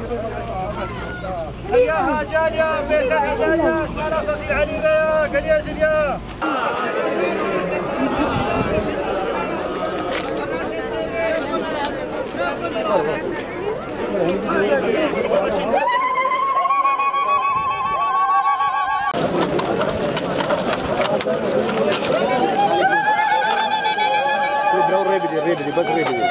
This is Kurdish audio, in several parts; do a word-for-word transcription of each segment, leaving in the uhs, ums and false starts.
يا هاجر يا فيصل هاجر يا، أنا فقير علي يا، قال يا زليا. Bravo, rê bidê, rê bidê, bes rê bidê.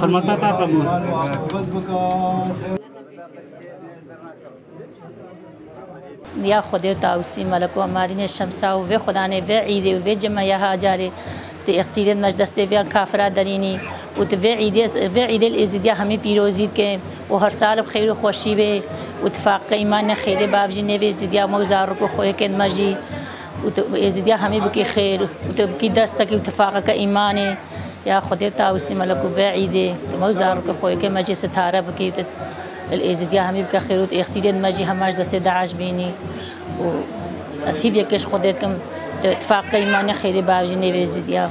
Xidmeta te qebûl. Ya Xwedê û Tawusî Melek û Emadînê Şemsa û vê Xudanê, vê îdê û vê cimeya Hacarê, tu êxsîrê me ji destê vê kafira derînî û tu vê îdê, vê îdê li Êzîdiya hemî pîrozî dike û her sal bi xêr û xweşî be û tifaqeke îmanê xêrê bavjî nêvê Êzîdiya me û zarok û xwêkên me jî û tu Êzîdiya hemî bikî xêr û tu bikî destekî û tifaqeke îmanê. Ya Xwedê û Tawusî Melek û vê îdê, tu me û zarokê xwêkê me jî sitare bikî, tu li Êzîdiya hemî bike xêr û tu êxsîrên me jî hema ji destê DAIŞ bînî. Û ez hîviyekê ji Xwedê dikim, tu tifaqê îmanê xêrê bavjî nêvê Êzîdiya.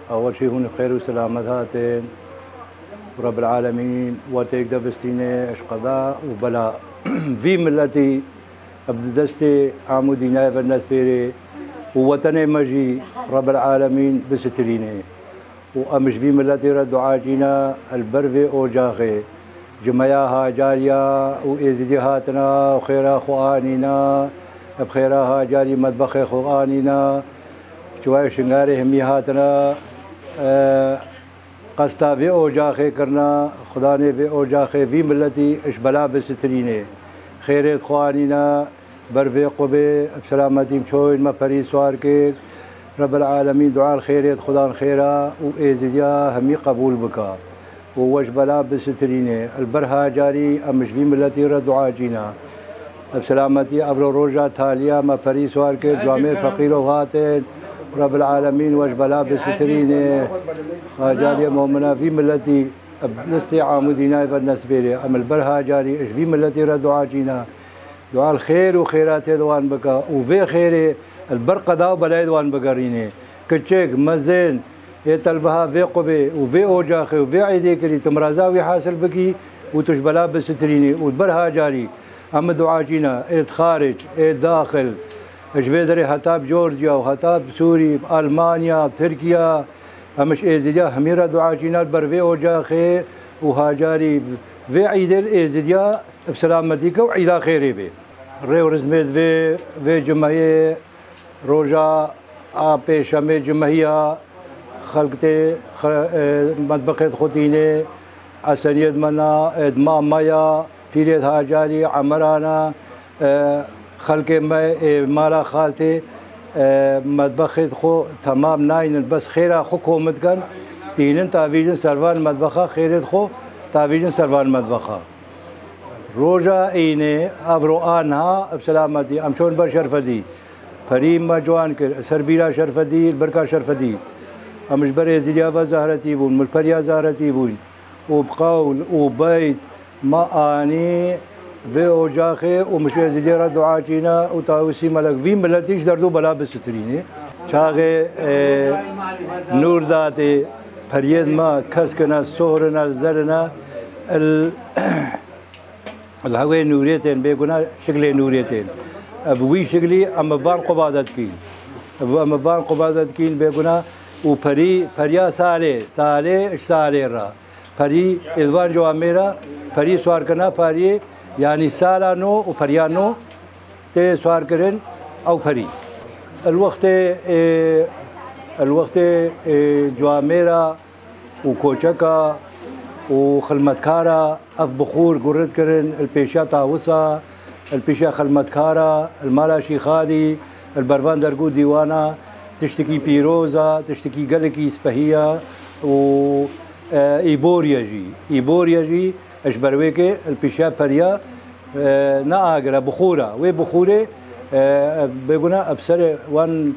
Awel jî hûn bi xêr û selamet hatin. Rebbil Alemîn we têk de bistîne ji qeda û bela vî miletî, bi destê Amûdînayê ve nespêrê û wetenê me jî Rebbil Alemîn bisitirîne. Û em ji vî miletî re dua çîne li ber vê ocaxê. Cimeya Hacariya û Êzidî hatine û xêra xwe anîne, bi xêra Hacarî medbexê xwe anîne. Çiwayê Şingarê hemî hatine, e, qesta vê ocaxê kirine. Xudanê vê ocaxê vî miletî ji bela bisitirîne. Xêrê xwe anîne. Ber vê qubê bi selametî em çûn me perî siwar kir. Rebbil Alemîn dua li xêrê di Xudan xêra û Êzidiya hemî qebûl bika û we ji bela bisitirîne. Li ber Hacarî em ji vî miletî re dua çîne. Bi selametî evro roja taliya me perî siwar kir, camêr feqîrov hatin. Rebbil Alemîn we ji bela bisitirîne. Hacariyê momina vî miletî bi destê Amûdînayê ve nesbêrê. Em li ber Hacarî ji vî miletî re dua çîne. Dua li xêr û xêratê di wan bike û vê xêrê li ber qeda û belayê di wan bigerînê. Kiçik, mezin, ê telbiha vê qubê û vê ocaxê û vê îdê kirî, tu miraza wî hasil bikî û tu ji bela bisitirînî û li ber Hacarî em dua çîne, ê di xaric, ê daxil, ji vê derê heta bi Georgia û heta bi Sûrî, bi Almanya, bi Tirkiya, em ji Êzidiya hemî re dua çîne li ber vê ocaxê û Hacarî vê îdê li Êzidiya bi selametî ke û îda xêrê bê. Rê û rizmê di vê, vê cimeyê, roja a pêşemê cimehiya xelk tê xe-, e, medbexê dixwitînê, eseniyê dimena, e, dima me ya, pîrê di Hacarî, Emerana, e, xelkê me ê mala xaltê, e, medbexê xwe temam naynin, bes xêra xwe kom dikin, tînin tavîjin servan medbexa, xêrê xwe tavîjin servan medbexa. Roja îne, evro a niha, bi selametî, em çûn ber Şerfedî. Perî me ciwan kir, ser bîra Şerfedî, li berka Şerfedî. Em ji ber Êzîdiya ve zehretî bûn, min li periya zehretî bûn. Û bi qewl û beyt me anî vê ocaxê û min ji Êzîdiyê re dua çîne û Tawusî Melek vî miletî ji derd û bela bisitirînê. Çaxê, e, nûr datê, periyê me keskine, sohrine, zerine, il Li hewê nûrê tên, bêguna şiklê nûrê tên. Bi wî şiklî em bi van qubade dikîn. Em bi van qubade dikîn, bêguna û perî, periya salê, salê ji salê re. Perî, êdvan ciwamêra, perî swarkirina pariyê, yanî sala nû û periya nû tê swarkirin ew perî. El wextê, ê, el wextê, ê, ciwamêra û koçeka û xilmetkara ev bixûr gurit kirin, el pêşiya tawisa, el pêşiya xilmetkara, el mala Şîxadî, el bervan dergû dîwana, tiştekî pîroz a, tiştekî gelekî spehî ya û, e, îbor ye jî. Îbor ye jî, ji ber wê ke el pêşiya periya, e, ne agir e, bixûr e. Wê bixûrê, e, bêguna bi serê wan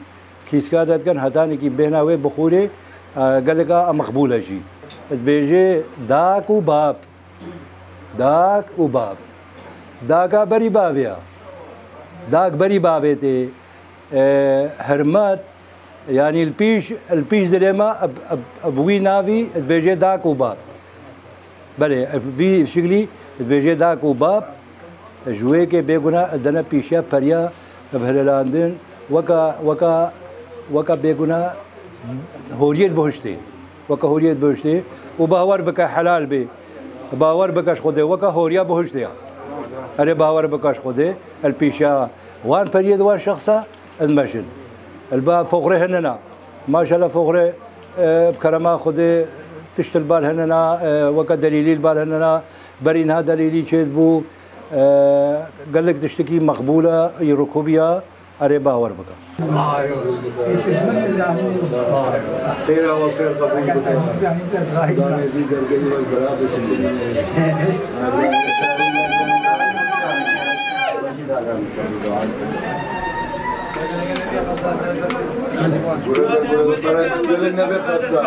kîska de dikin, hetanekî bêhna wê bixûrê, e, gelek a mexbûl e jî. Dibêjê dak û bab. Dak û bab. Daka berî bavê ya. Dak berî bavê tê. E, hirmet, yanî li pîş, li pîş zilê me, eb, eb, eb wî navî dibêjê dak û bab. Belê, vî şiklî dibêjê dak û bab, ji wê ke bêguna dene pîşiya periya bi helelandin, weka, weka, weka bêguna horiyê bihuştê. Weke horiyê bihuştê û bawer bike helal bê. Bawer bike ji Xwedê, weke horiya bihuştê ya. Erê bawer bike ji Xwedê, el pîşiya wan periyê di wan şexsa, ez meşin. El ba foxrê hinina. Maşallah foxrê, e, bi kerema Xwedê tişt li bal hinina, e, weke delîlî li bal hinina. Berî niha delîlî çêdibû, e, gelek tiştekî mexbûl e, yî rikûbî ya. Erê bawer bike. Xêra we pêr qebûl bike. Xudanê zî dergehî we bira bişîne. Gure be, gure be, gure be, nebe qatsa.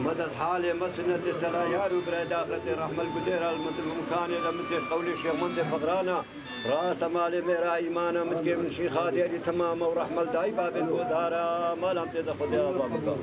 Medet halê me, sinetê sela yar û birayê axretê, rehmet gudêra li min, imkanê de min tê qewlê şêxmendê fiqrana. Rast e malê mêra îmana, min tê min şîxadê elî temam e û rehmet dayî babên godara, malam tê de Xwedê ava bika.